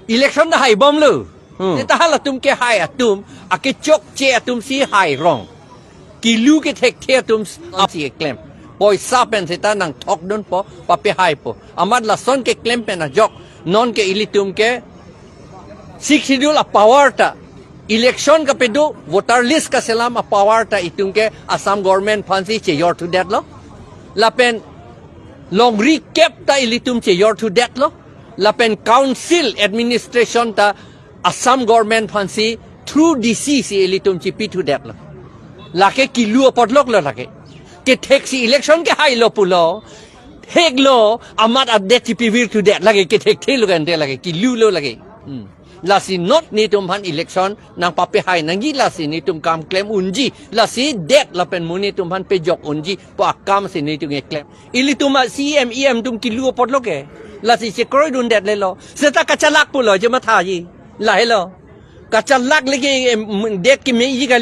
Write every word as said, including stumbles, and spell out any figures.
Election ta haibomlo. Hmm. Seta halatum kehai atum, akechokche atum si hai rong. Kilu kethekthe atum apsi keklem. Poisa pen seta nangthokdunpo, papehaipo. Amat lason keklem pen ajok. Non ke ilitum ke Sixth Schedule a-power ta. Election kapedo, voter list kaselam a-power ta itum ke Assam government aphansi chejor thudetlo. Lapen longri kep ta ilitum chejor thudetlo. Lapen council administration ta Assam government aphansi through D C si ilitum chipi thudetlo. Lake kilu apot loklo lake. Ketheksi election kehailo pulo. Heklo amat adet chipivir thudet lake, kethekthelo kante lake, kilulo lake. Hmm. Lasi not netum aphan election nangpapehai nangji, lasi netum kam klem unji, lasi det lapen monit atum aphan pejok unji pu akam si netum keklem. Ilitum a-C E M, E M atum kilu apotlo ke. Lasi chekroidundetlelo. Seta kachalak pulo chemathaji. Lahelo. Kachalak lake, em, det kemeji kali.